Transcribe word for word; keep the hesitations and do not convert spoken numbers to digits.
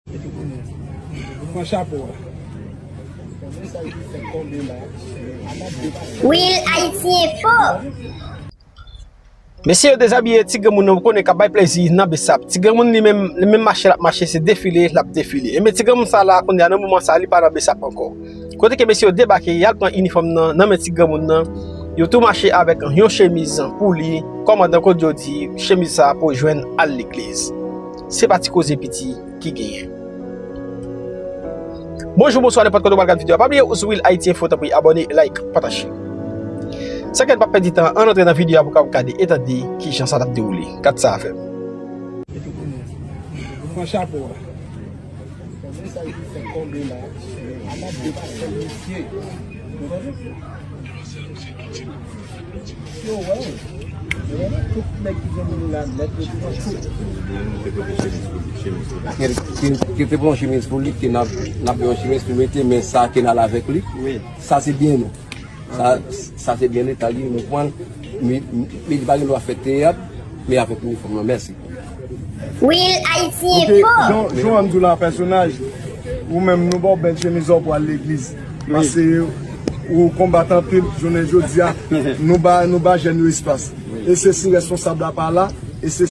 Pran chapo a. Real Haiti Info. Mesye yo dezabiye ti granmoun nan, ou konnen, k ap bay plezi nan Besap. Ti granmoun li menm, li menm mache l ap mache, se defile l ap defile. Enben ti granmoun sa la kounye a nan moman sa li pa nan Besap ankò. Kote ke mesye yo debake, y al pran inifòm nan nan men ti granmoun nan. Yo tou mache avèk yon chemiz pou li. Kòmandan Claudio di chemiz sa pou jwenn al legliz. Se pa ti koze piti ki genyen. Bonjou, bonswa, nenpòt kote w pral gad videyo a. Pa bliye ou sou Real Haiti Info, tanpri abòne, like, pataje. San ke n pa pèdi tan, ann antre nan videyo a pou w kapab gade e tande kijan sa t ap dewoule. Gad sa avè m. Pran chapo a. Yo wè, yo wè, tout nèg ki gen moun la nèt, yo tout an chou. Ki, ki, ki te pran yon chemiz pou li, ki n ap, n ap yon chemiz pou mete, men sa ki n al avèk li, sa se byen nou. Sa, sa se byen leta li, nou pran l, men, men li pa gen dwa fè teyat, men avèk inifòm nan. Mèsi. Real Haiti Info. Jan, jan an m di w la, pèsonaj, ou menm nou ba w bèl chemiz ou pou al legliz. Paske ou konbat anpil, jounen jodi a, nou ba, nou ba jèn yo espas. E se si responsab la pa la, e se